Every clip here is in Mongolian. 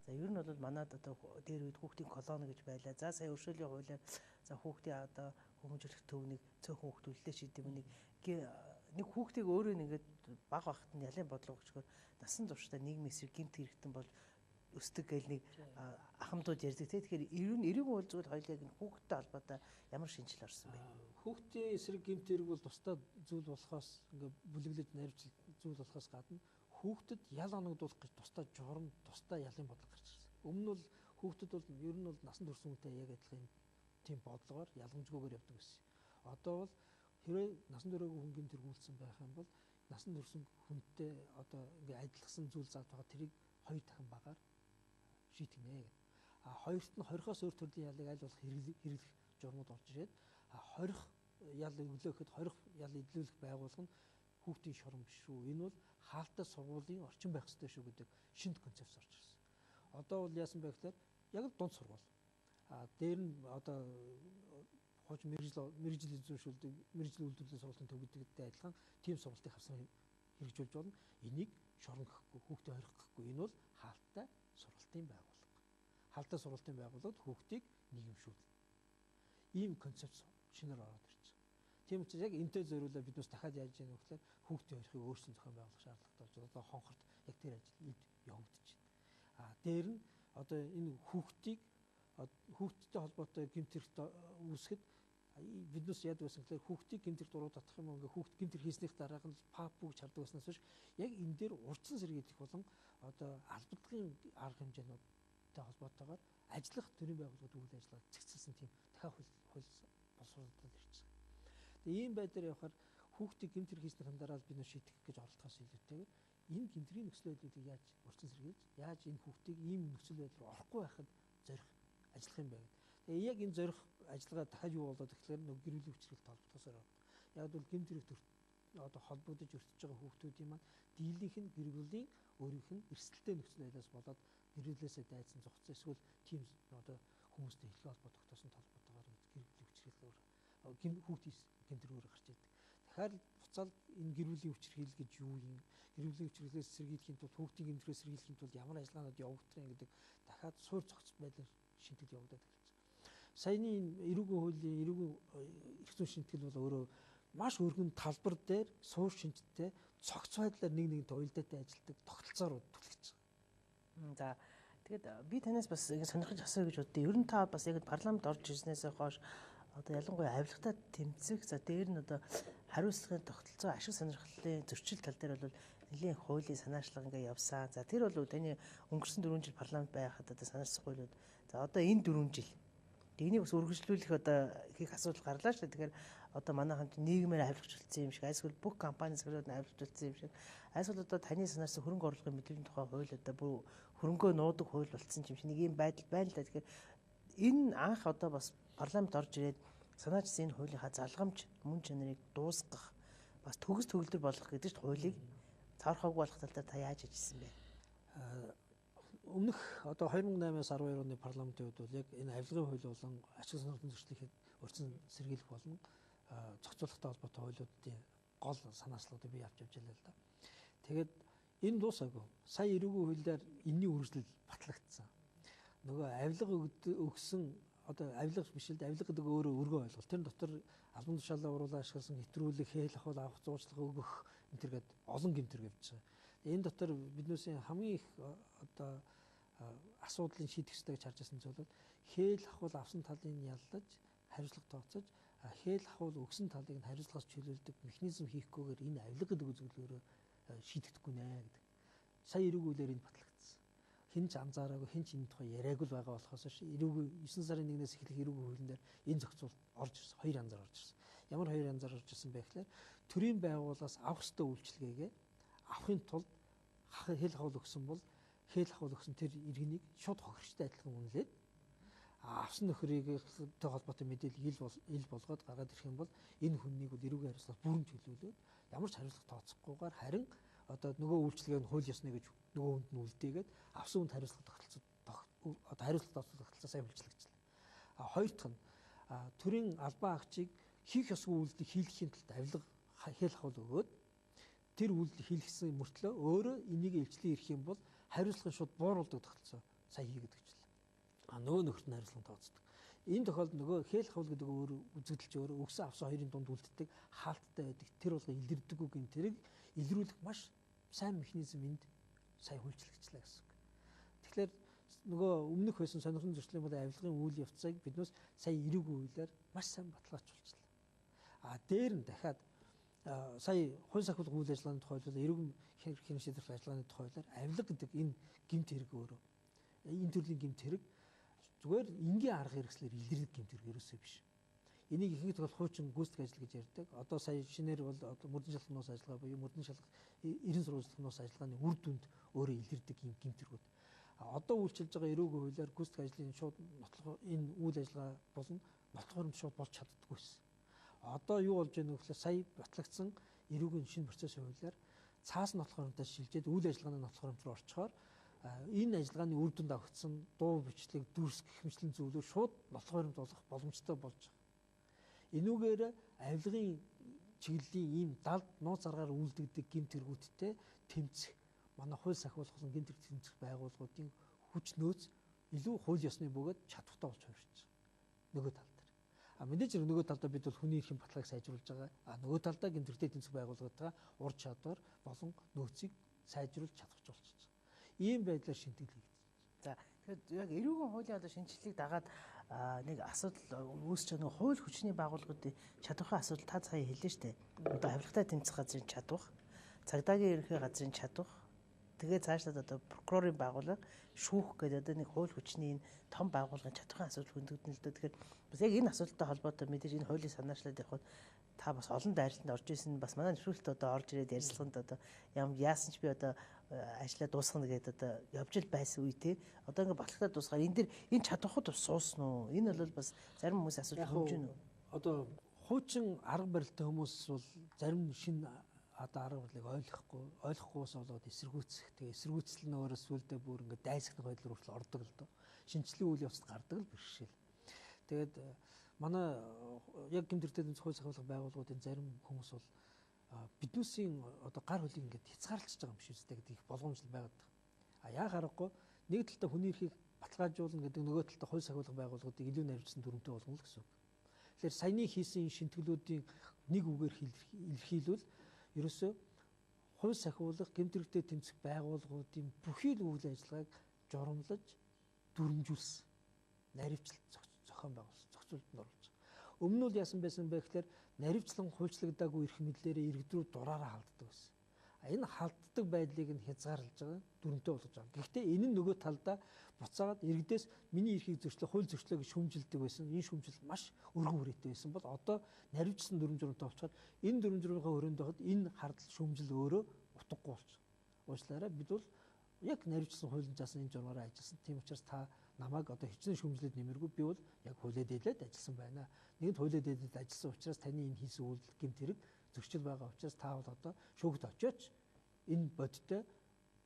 За ер нь бол манад одоо дээр үед хүүхдийн колони гэж байлаа. За сая өршөөлийн хуулиар за хүүхдийн одоо хүмүүжүүлэх төвнийг цөөхөн хүүхдүүллээ шийдэм нэг нэг хүүхдийг өөрөө нэгээд баг багт нь ялын бодлого өгчгөр насан туршдаа нийгмийн эсрэг гэмт хэрэгтэн бол өсдөг гэл нэг ахмадууд ярьдаг тий. Тэгэхээр эрүүн хууль зүйл хоёулыг нь хүүхдтэй холбоотой ямар шинжил орсон бэ? Хүүхдийн эсрэг гэмт хэрэг бол тусдаа зүйл болохоос ингээ бүлэглэж наривчл зүйл болохоос гадна хүүхдэд ял оногдуулах гэж тусдаа журам, тусдаа ялын бодлого гарч ирсэн. Өмнө нь бол хүүхдэд бол ер нь бол насан турш хүнтэй яг адилхан тийм бодлогоор ялгамжгүйгээр явдаг байсан. Одоо бол хэрвээ насан туршаагүй хүн гэмт хэрэг үйлдсэн байх юм бол насан турш хүнтэй одоо ингээ адилхсан зүйл зааж байгаа тэрийг 2 дахин багаар шийтгэнэ гэх. А хоёрт нь хорихоос өөр төрлийн ялыг аль болох хэрэглэх журмууд орж ирээд, а хорих ял өглөөхөд хорих ял эдлүүлэх байгууллага нь хүүхдийн шорон биш шүү. Энэ бол хаалтай сургуулийн орчин байх ёстой шүү гэдэг шинэ концепц орж ирсэн. Одоо бол яасан бэ гэхээр яг л дунд сургууль. А дээр нь одоо хууч мэргэжил эзэмшүүлдэг, мэргэжил үйлдвэрлэлийн сургуулийн төв гэдэгтэй адилхан тийм сургалтыг хавсан хэрэгжүүлж болно. Энийг шорон гэхгүй, хүүхдээ хорих гэхгүй. Энэ бол хаалтай сургалтын байгууллага. Хаалтай сургалтын байгууллагад хүүхдийг нийгэмшүүлнэ. Ийм концепц шинээр ороод ирж байгаа. Тийм учраас яг энтэй зориулаад бид бас дахиад яаж яах вэ гэхээр хүүхдийн хорихыг өөрсдөн зохион байгуулах шаардлагатай болж одоо хонхорт яг тэр ажил явагдаж байна. А дээр нь одоо энэ хүүхдийг хүүхдтэй холбоотой гэмт хэрэг үүсгэхэд биднээс яадаг байсан гэхээр хүүхдийг гэмт хэрэг дуруу татах юм ингээ хүүхд гэмт хэрэг хийснийх дараах нь пап гэж хардаг байснаас биш яг энэ дээр урьдчилан сэргийлэх болон одоо албадлагын арга хэмжээнүүдтэй холбоотойгоор ажиллах төрийн байгууллагууд үйл ажиллагаа зэгцэлсэн тийм дахиад хууль боловсруулаад ирж байгаа. Тэгээ ийм байдлаар явахаар хүүхдийг гэмт хэрэг хийснийхэн дараа бид нэр шийдэх гэж оролдохоос илүүтэйгээр энэ гэмт хэргийн нөхцөл байдлыг яаж урьдчилан сэргийлж яаж энэ хүүхдийг ийм нөхцөл байдал руу орохгүй байхад зорих ажиллах юм бэ гэдэг. Тэгээ яг энэ зорих ажиллагаа дахиад юу болоод гэхлээр нөгөө гэр бүлийн хүчирхийлэлтэй холбогдосоор байна. Яг бол гэмт хэрэг одоо холбогдож өртөж байгаа хүүхдүүдийн маань дийлэнх нь гэр бүлийн өөрийнх нь эрсдэлтэй нөхцөл байдлаас болоод гэр бүлээсээ дайцсан зогцсон эсвэл тийм одоо хүмүүстэй хэлхээ холбоо тогтоосон холбоотойгоор гэр бүлийн хүчирхийлэл хүүхдийн гэмт хэргээр гарч ирдэг. Тэгэхээр буцаал энэ гэр бүлийн хүчирхийлэл гэж юу юм? Гэр бүлийн хүчирхийллээс сэргийлэхийн тулд хүүхдийн гэмт хэрэгээс сэргийлэхийн тулд ямар ажиллагаанууд явагдах юм гэдэг дахиад суур цогц байдлаар шинтгэл явагдаад эхэлж байгаа. Саяны энэ эрүүгийн хуулийн эрүүгийн эрх зүйн шинтгэл бол өөрөө маш өргөн талбар дээр суур шинжтэй цогц байдлаар нэг нэгэнт уялдаатай ажилладаг тогтолцоор түлхэж байгаа. За тэгээд би танаас бас ингэ сонирхож асууя гэж боддоо. Ер нь та бас яг парламент орж ирснээс хойш одоо ялангуяа авилгатай тэмцэх, за дээр нь одоо хариуцлагын тогтолцоо, ашиг сонирхлын зөрчил тал дээр бол нэлийн хуулийн санаачлага ингээ явсан. За тэр бол таны өнгөрсөн 4 жил парламент байхад одоо санаачсан хуулиуд. За одоо энэ 4 жил энийг бас үргэлжлүүлэх одоо их асуудал гарлаа шүү дээ. Тэгэхээр одоо манайхан нийгмээр авилгажуулсан юм шиг, альсвал бүх компани захирлууд нь авилгажуулсан юм шиг, альсвал одоо таны санаачсан хөрөнгө оруулалтын мэдүүлгийн тухай хууль одоо бүр хөрөнгөө нуудаг хууль болсон юм шиг нэг юм байдал байна л да. Тэгэхээр энэ анх одоо бас парламент орж ирээд санаачсан энэ хуулийнхаа залгамж мөн чанарыг дуусгах бас төгс төгөлдөр болгох гэдэг чинь хуулийг цаорхоогүй болох тал дээр та яаж ажилласан бэ? Өмнөх одоо 2008-аас 12 оны парламентын үед бол яг энэ авилгын хууль болон ашиг сонирхлын зөрчлийг урьдчилан сэргийлэх болон зохицуулахтай холбоотой хуулиудын гол санаачлагуудыг би авч явж байлаа л да. Тэгээд энэ дуусаагүй. Сая эрүүгийн хуулиар энэний үргэлжлэл батлагдсан. Нөгөө авилга өгсөн одоо авилга биш л авилга гэдэг өөрөө өргөн ойлголт. Тэр дотор албан тушаалаа уруулаа ашигласан хэтрүүлэх, хээл ахуул авах, зуучлага өгөх энэ төр гээд олон гэмт хэрэг явж байгаа. Энэ дотор биднээсийн хамгийн их одоо асуудлыг шийдэх ёстой гэж харж байсан зүйл бол хээл ахуул авсан талыг яллаж, хариуцлага тооцож, хээл ахуул өгсөн талыг нь хариуцлагаас чөлөөлдөг механизм хийхгүйгээр энэ авилга гэдэг зүйл өөрөө шийдэгдэхгүй нэ гэдэг. Сая эрүүг үйлээр энэ батлагдсан. Хэн ч анзаараагүй, хэн ч энэ тухай яриаггүй л байгаа болохоос эрүүг 9 сарын 1-ээс эхлэх эрүүгийн хуулийн дээр энэ зохицуулалт орж ирсэн. Хоёр янзаар орж ирсэн. Ямар хоёр янзаар орж ирсэн бэ гэхээр төрийн байгууллагаас авах ёстой үйлчилгээгээ авахын тулд хэл ахуул өгсөн бол хэл ахуул өгсөн тэр иргэнийг шууд хохирчтой адилхан үнэлээд авсан нөхрийгтэй холбоотой мэдээлэл ил болгоод гаргаад ирэх юм бол энэ хүннийг бол эрүүгийн хариуцлагаас бүрэн чөлөөлөөд ямар ч хариуцлага тооцохгүйгээр харин одоо нөгөө үйлчилгээ нь хууль ёсны гэж нөгөө хүнд нь үлдээгээд авсан хүнд хариуцлага тогтолцоо одоо хариуцлага тооцох тогтолцоо сайн үйлчлэгчлээ. А хоёр дахь нь төрийн албан агчийг хийх ёсгүй үйлдэл хийлгэхийн тулд авилга хэл ахуул өгөөд тэр үйлдэл хийлгэсэн мөртлөө өөрөө энийг илчлэн ирэх юм бол хариуцлагын шууд бууруулдаг тогтолцоо сая хийгээд өгчлээ. А нөгөө нөхөрт нь хариуцлага тооцдог. Энэ тохиолдолд нөгөө хээл хавл гэдэг өөр үзэгдэл ч өөр өгсөн авсан хоёрын дунд үлддэг хаалттай байдаг. Тэр болго илэрдэггүй гэмт хэрэг илрүүлэх маш сайн механизм энд сая хуульчлагдчихлаа гэсэн үг. Тэгэхээр нөгөө өмнөх байсан сонирхон зөрчлийн бол авилгын үйл явцыг биднээс сая эрүүгүй хуулиар маш сайн баталгаажуулчихлаа. А дээр нь дахиад сая хууль сахиулах үйл ажиллагааны тухай бол эрүүг хэрэг шийдвэрлэх ажиллагааны тухай хуулиар авилга гэдэг энэ гэмт хэрэг өөрөө энэ төрлийн гэмт хэрэг зүгээр энгийн арга хэрэгслэр илэрдэг гэмт хэрэг ерөөсөө биш. Энийг ихэнх тохиолдолд хуучин гүйцэтгэх ажил гэж ярьдаг. Одоо сая шинээр бол мөрдөн шалгах нууц ажиллагаа буюу мөрдөн шалгах 90 сурвалжлах нууц ажиллагааны үр дүнд өөрөө илэрдэг юм гэмт хэрэгүүд. Одоо үйлчилж байгаа эрүүгийн хуулиар гүйцэтгэх ажлын шууд нотлох энэ үйл ажиллагаа болон нотлох баримт шууд болж чаддаггүй байсан. Одоо юу болж байна вэ гэхээр сая батлагдсан эрүүгийн шинэ процессын хуулиар цаас нотлох баримтаас шилжээд үйл ажиллагааны нотлох баримт руу орчхоор энэ ажиллагааны үр дүнд авагдсан дуу бичлэг, дүрс гэх мэтлэн зүйлүүд шууд нотлох баримт болох боломжтой болж байгаа. Энүүгээр авилгын чиглэлийн ийм далд нууц аргаар үйлдэгдэг гэмт хэрэгүүдтэй тэмцэх манай хууль сахиулах болон гэмт хэрэг тэмцэх байгууллагуудын хүч нөөц илүү хууль ёсны бөгөөд чадвартай болж хувирч байгаа. Нөгөө тал дээр. А мэдээж хэрэг нөгөө талдаа бид бол хүний эрхийн баталгааг сайжруулж байгаа. А нөгөө талдаа гэмт хэрэгтэй тэмцэх байгууллагуудаа ур чадвар болон нөөцийг сайжруулж чадварч болчихж байгаа. Ийм байдлаар шинтгэл хийгдэж. За тэгэхээр яг эрүүгийн хуулийн одоо шинэчлэлийг дагаад нэг асуудал үүсч байгаа нэг хууль хүчний байгууллагуудын чадварын асуудал та сая хэллээ шүү дээ. Одоо авилгатай тэмцэх газрын чадвар, цагдаагийн ерөнхий газрын чадвар, тэгээ цаашлаад одоо прокурорын байгууллага, шүүх гэдэг одоо нэг хууль хүчний энэ том байгууллагын чадварын асуудал хөндөгдөн л дээ. Тэгэхээр бас яг энэ асуудалтай холбоотой мэдээж энэ хуулийг санаачлаад явхад та бас олон дайралтанд орж исэн, бас манай нэвтрүүлэлт одоо орж ирээд ярилцлаганд одоо яасан ч би одоо ажлаа дуусгана гэдээ одоо явж л байсан үе те. Одоо ингээ баталгаа дуусгаар энэ дэр энэ чадвархад бас суусан уу? Энэ бол бас зарим хүмүүс асуудал хэмжээ үү? Одоо хуучин арга барилтай хүмүүс бол зарим шинэ одоо арга барилыг ойлгохгүйс болоод эсэргүүцэх. Тэгээ эсэргүүцэл нь өөрөө сүулдэ бүр ингээ дайсагнах байдал руу хүртэл ордог л доо. Шинжлэлийн үйл явцад гардаг л бэрхшээл. Тэгээд манай яг гэмт хэрэгтэй тэмцэх хууль сахиулах байгууллагуудын зарим хүмүүс бол биднүүсийн одоо гар хөлийг ингээд хязгаарлаж байгаа юм биш үстэй гэдэг их болгоомжлол байгаад байна. А яа харахгүй нэг талдаа хүний эрхийг баталгаажуулна гэдэг, нөгөө талдаа хууль сахиулах байгууллагуудыг илүү наривчсан дүрмтэй болгоно л гэсэн үг. Тэгэхээр саяны хийсэн шинэтгэлүүдийн нэг үгээр илэрхийлвэл ерөөсөө хууль сахиулах гэмт хэрэгтэй тэмцэх байгууллагуудын бүхий л үйл ажиллагааг журамлаж дүрмжүүлсэн. Наривчлалт зохион байгуулсан, зохицуултанд оруулж байгаа. Өмнө нь бол яасан байсан бэ гэхээр наривчлан хуульчлагдаагүй эрх мэдлээрээ иргэд рүү дураараа халддаг байсан. А энэ халддаг байдлыг нь хязгаарлаж байгаа, дүрмтэй болгож байгаа. Гэхдээ энэ нь нөгөө талдаа буцаагаад иргэдээс миний эрхийг зөрчлөө, хууль зөрчлөө гэж шүүмжилдэг байсан. Энэ шүүмжил маш өргөн хүрээтэй байсан бол одоо наривчсан дүрм журмтай болчиход энэ дүрм журмынхаа өрөөнд байхад энэ хардл шүүмжил өөрөө утгагүй болчих. Уучлаарай, бид бол яг наривчсан хуулийн заасан энэ журмаараа ажилласан. Тийм учраас та намайг одоо хичнээн шүүмжлээд нэмэргүй, би бол яг хуулиа дээлээд ажилласан байна. Нэгэнт хуулиа дээлээд ажилласан учраас таны энэ хийсэн үйлдэл гэмт хэрэг зөрчил байгаа учраас та бол одоо шүүхт очиоч энэ бодтой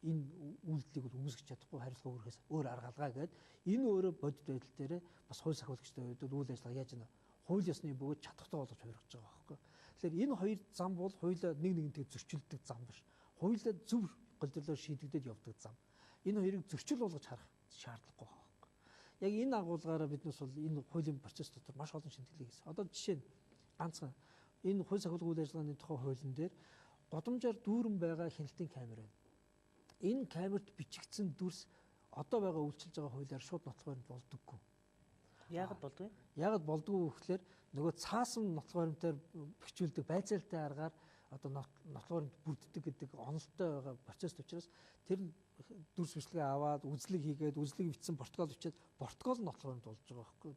энэ үйлдэлийг бол өмсгөж чадахгүй хариуцлага үүрхээс өөр арга алгаа гээд энэ өөрөө бодит байдал дээр бас хууль сахиулагчтай үед үйл ажиллагаа яаж нэ хууль ёсны бөгөөд чадвартай болгож хувиргаж байгаа байхгүй. Тэгэхээр энэ хоёр зам бол хуулиа нэг нэгнтэй зөрчилдөг зам биш. Хуулиа зөв голдролоор шийдэгдээд явдаг зам. Энэ хоёрыг зөрчил болгож харах шаардлагагүй байхгүй. Яг энэ агуулгаараа биднээс бол энэ хуулийн процесс дотор маш олон шинэтгэлийг хийсэн. Одоо жишээ нь ганцхан энэ хууль сахиулах үйл ажиллагааны тухай хуулийн дээр гудамжаар дүүрэн байгаа хяналтын камер байна. Энэ камерт бичигдсэн дүрс одоо байгаа үйлчилж байгаа хуулиар шууд нотлох баримт болдоггүй. Яагаад болдгүй? Яагаад болдгоо вэ гэхээр нөгөө цаасан нотлох баримтаар бичүүлдэг байцаалтай аргаар одоо нотлох баримт бүрддэг гэдэг онолтой байгаа процесс учраас тэр дүрс бичлэгээ аваад үзлэг хийгээд үзлэг бичсэн протокол бичээд протокол нотлох баримт болж байгаа байхгүй.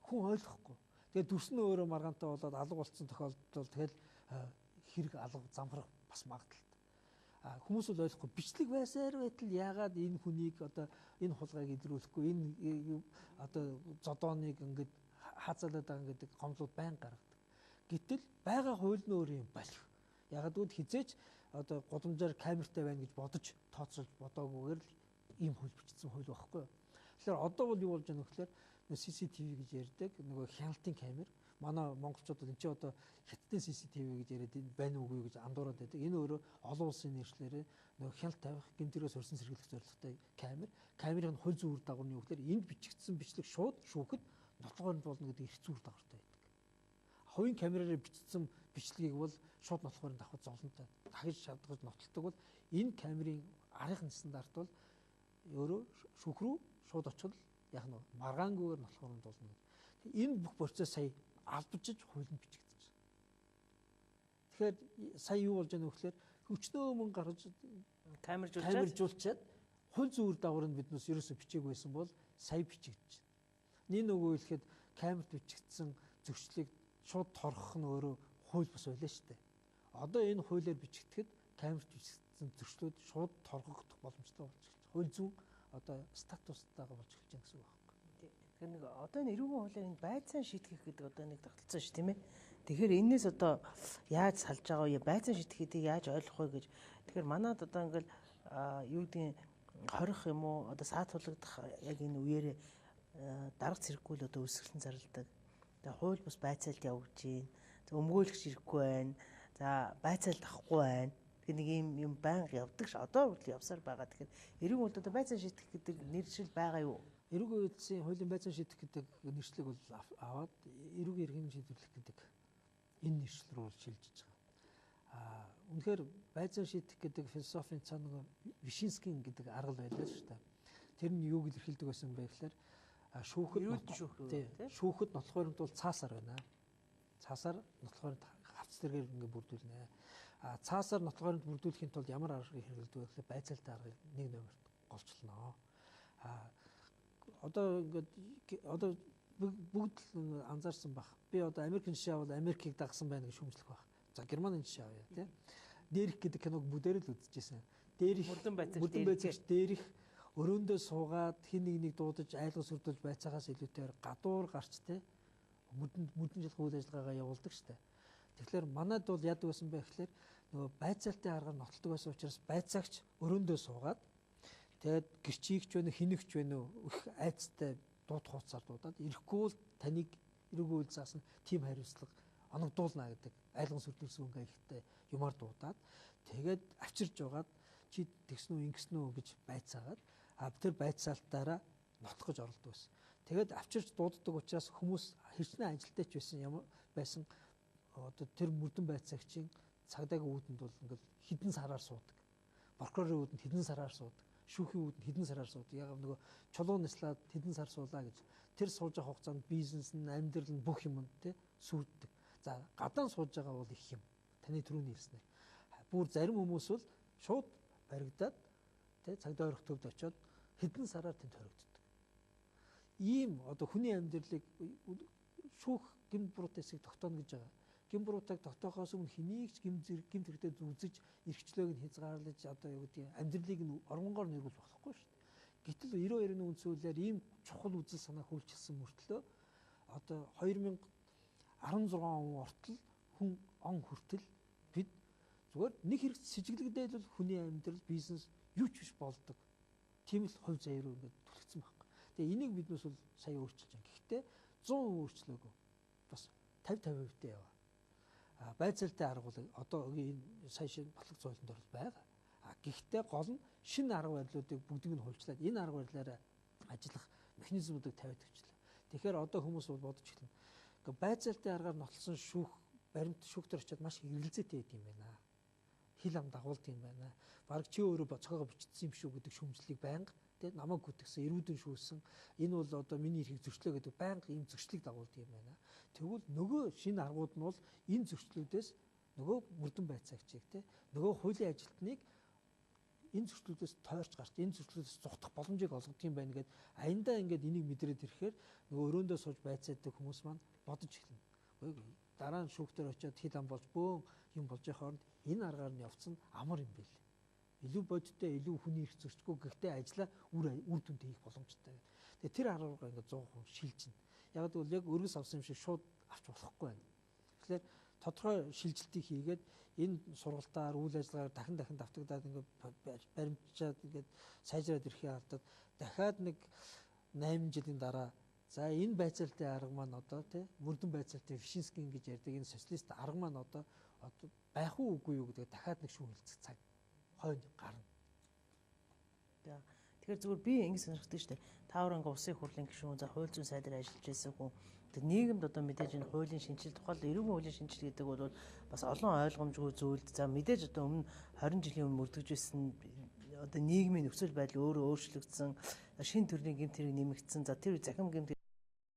Хүн ойлгохгүй. Тэгээд дүрс нь өөрөө маргаантай болоод алга болцсон тохиолдолд тэгэл хэрэг алга замхрах бас магадлалтай. Хүмүүс бол ойлгохгүй бичлэг байсаар байтал яагаад энэ хүнийг одоо энэ хулгайг илрүүлэхгүй, энэ одоо зодооныг ингээд хаазаалаад байгаа гэдэг гомдлууд байн гаргадаг. Гэтэл байгаа хууль нь өөр юм болох. Яагаад гэвэл хизээч одоо гудамжаар камертай байна гэж бодож тооцоолж бодоогүйгээр л ийм хууль бичсэн хууль байхгүй юу. Тэгэхээр одоо бол юу болж байгаа нөхлөөр CCTV гэж ярьдаг нөгөө хяналтын камер. Манай монголчууд бол энэ чи одоо хятадын CCTV гэж яриад байна уугүй гэж андуураад байдаг. Энэ өөрөө олон улсын нэршлээрээ нөгөө хяналт тавих, гэмт хэргээс өрсөн сэргийлэх зорилготой камер. Камерын хууль зүйн үр дагавар нь юу гэхээр энд бичигдсэн бичлэг шууд шүүхэд нотлогоор болно гэдэг эрх зүйн үр дагавартай байдаг. Хувийн камераараа бичсэн бичлэгийг бол шууд нотлогоор давхад зовлонтой. Дахиж шавдгаж нотолдог бол энэ камерын арын стандарт бол өөрөө шүүх рүү шууд очиход яг нь маргаангүйгээр нотлохоор болно гэдэг. Энэ бүх процесс сая албажж хуулинд бичигдсэн. Тэгэхээр сая юу болж байгаа нөхлөөр өчнөө мөн гаргаж камержуулчаад хууль зүйн үр дагавар нь биднээс ерөөсө бичээгүй байсан бол сая бичигдэж. Нэг нөгөө хэлэхэд камерт бичигдсэн зөрчлийг шууд торгох нь өөрөө хууль бус байлаа шүү дээ. Одоо энэ хуулиар бичигдэхэд камерт бичигдсэн зөрчлүүд шууд торгогдох боломжтой болж эхэлж. Хууль зүйн одоо статустайгаа болж эхэлж байгаа гэсэн үг байхгүй. Тэгэхээр нэг одоо энэ эрүүгийн хуулиар энэ байцаан шийтгэх гэдэг одоо нэг тогтолцоо шүү, тийм ээ. Тэгэхээр энээс одоо яаж салж байгаа вэ? Байцаан шийтгэх гэдгийг яаж ойлгох вэ гэж. Тэгэхээр манад одоо ингээл юу гэдгийг хорих юм уу одоо саатуулагдах яг энэ үеэрээ дарга цэрэггүй л одоо өсгөлэн зарладаг. Тэгээ хууль бус байцаалд явагдаж байна. За өмгөөлөгч ирэхгүй байна. За байцаалд авахгүй байна. Тэгэхээр нэг юм юм байнга явдаг ш. Одоо хүртэл явсаар байгаа. Тэгэхээр эрүүгийн хууль одоо байцаан шийтгэх гэдэг нэршил байгаа юу? Эрүүгийн хуулийн хуулийн байцаан шийтгэх гэдэг нэршлиг бол аваад эрүүгийн иргэн шийдвэрлэх гэдэг энэ нэршил рүү шилжиж байгаа. Аа үнэхээр байцаан шийтгэх гэдэг философийн цаана нөгөө Вишинскийн гэдэг арга байлаа шүү дээ. Тэр нь юуг илэрхийлдэг байсан бэ гэхээр шүүхэд шүүхэд нотлох баримт бол цаасаар байна. Цаасаар нотлох баримт хавц зэргээр ингээ бүрдүүлнэ. А цаасаар нотлох баримт бүрдүүлэхийн тулд ямар аргыг хэрэглэдэг вэ гэхээр байцаалтай аргыг нэг номерт голчлоно. А одоо ингээд одоо бүгд л анзаарсан баг. Би одоо Америкийн жишээ авал Америкийг дагсан байна гэж шүүмжлэх баг. За Германы жишээ авъя тий. Дээрх гэдэг киног бүгдээр л үзчихсэн. Дээрх мөрдөн байцаагч дээрх өрөөндөө суугаад хин нэг нэг дуудаж айлгаж сүрдүүлж байцаагаас илүүтэйгээр гадуур гарч тий мөрдөн жилх үйл ажиллагаагаа явуулдаг штэ. Тэгэхээр манад бол яадаг байсан бэ гэхээр нөгөө байцаалтын аргаар нотолдог байсан учраас байцаагч өрөөндөө суугаад тэгээд гэрчийгч байна хинэгч байна уу их айцтай дууд хууцаар дуудаад ирэхгүй бол таныг эрүүгийн үйл заасан тим хариуцлага оногдуулна гэдэг айлган сүрдүүлсэн өнгө ихтэй юмар дуудаад тэгээд авчирж байгаад чи тэгсэн үү ингэсэн үү гэж байцаагаад а тэр байцаалтаараа нотлох гэж оролдог байсан. Тэгээд авчирч дууддаг учраас хүмүүс хэрчнээ ажилтайч байсан ямар байсан одоо тэр мөрдөн байцаагчийн цагдаагийн үүдэнд бол ингээл хэдэн сараар суудаг. Прокурорын үүдэнд хэдэн сараар суудаг. Шүүхийн үүдэнд хэдэн сараар суудаг. Яг нөгөө чулуу нислаад хэдэн сар суулаа гэж. Тэр сууж байгаа хугацаанд бизнес нь, амьдрал нь бүх юм нь тий сүйддэг. За гадаан сууж байгаа бол их юм. Таны түрүүний хэлснээр. Бүр зарим хүмүүс бол шууд баригдаад тий цагдаа ойрох төвд очиод хэдэн сараар тэнд хоригддог. Ийм одоо хүний амьдралыг шүүх гэм буруутай хэсгийг тогтооно гэж байгаа. Гэм буруутайг тогтоохоос өмнө хэнийг ч гэм хэрэгтэй үзэж эрхчлөөг нь хязгаарлаж одоо юу гэдгийг амьдралыг нь оронгоор нэргүүлж болохгүй шүү дээ. Гэтэл 92-ны үндсүүлээр ийм чухал үзэл санаа үйлчилсэн мөртлөө одоо 2016 он ортол хүн он хүртэл бид зүгээр нэг хэрэг сэжиглэгдээд бол хүний амьдрал бизнес юу ч биш болдог. Тийм л хувь заяа руу ингээд түлхсэн байхгүй. Тэгээ энийг биднээс бол сая өөрчилж байгаа. Гэхдээ 100% өөрчлөөгүй. Бас 50-50% тээ яваа. Байцаалтай арга бол одоо энэ сая шинэ батлаг зойлонд орол байгаа. А гэхдээ гол нь шинэ арга барилуудыг бүгдийг нь хуульчлаад энэ арга барилаараа ажиллах механизмуудыг тавиад өгчлээ. Тэгэхээр одоо хүмүүс бол бодож эхэлнэ. Ингээ байцаалтай аргаар нотлсон шүүх баримт шүүхтэр очиод маш их эргэлзээтэй байд юм байна. Хил ам дагуулдаг юм байна. Бараг чи өөрөө зохиогоо бичсэн юм шүү гэдэг шүүмжлэлийг байнга тэ намайг гүтгсэн, эрүүдэн шүүсэн. Энэ бол одоо миний эрхийг зөрчлөө гэдэг байнга ийм зөрчлийг дагуулдаг юм байна. Тэгвэл нөгөө шинэ аргууд нь бол энэ зөрчлүүдээс нөгөө мөрдөн байцаагчийг тэ нөгөө хуулийн ажилтныг энэ зөрчлүүдээс тойрч гарч энэ зөрчлүүдээс зугтах боломжийг олгодог юм байна гэд аяндаа ингээд энийг мэдрээд ирэхээр нөгөө өрөөндөө сууж байцаадаг хүмүүс маань бодож эхэлнэ. Дараа нь шүүхтэр очиод хил ам болж бөөн юм болж явах хооронд энэ аргаар нь явцсан амар юм бэл. Илүү бодиттой, илүү хүний эрх зөрчгүй гэхдээ ажлаа үр дүнтэй хийх боломжтой. Тэгээ тэр арга руугаа ингээд 100% шилжинэ. Яг гэвэл яг өргөс авсан юм шиг шууд авч болохгүй байна. Тэгэхээр тодорхой шилжилтийг хийгээд энэ сургалтаар үйл ажиллагаар дахин дахин давтагдаад ингээд баримтчаад ингээд сайжраад ирэхээ алдаад дахиад нэг 8 жилийн дараа за энэ байцаалтын арга маань одоо тий мөрдөн байцаалтын Вишинскийн гэж ярьдаг энэ социалист арга маань одоо байх уу үгүй юу гэдэг дахиад нэг шүүмжлэх цаг хойно гарна. Тэгэхээр зүгээр би ингэ сонирхдаг шүү дээ. Та өөр ингээ улсын хурлын гишүүн, за хууль зүйн сайдаар ажиллаж байсан хүн. Тэр нийгэмд одоо мэдээж энэ хуулийн шинжилэл тухай эрүүгийн хуулийн шинжилэл гэдэг бол бас олон ойлгомжгүй зүйлд за мэдээж одоо өмнө 20 жилийн өмнө мөрдөгж байсан одоо нийгмийн нөхцөл байдал өөрөө өөрчлөгдсөн, шинэ төрлийн гэмт хэрэг нэмэгдсэн. За тэр захим гэмт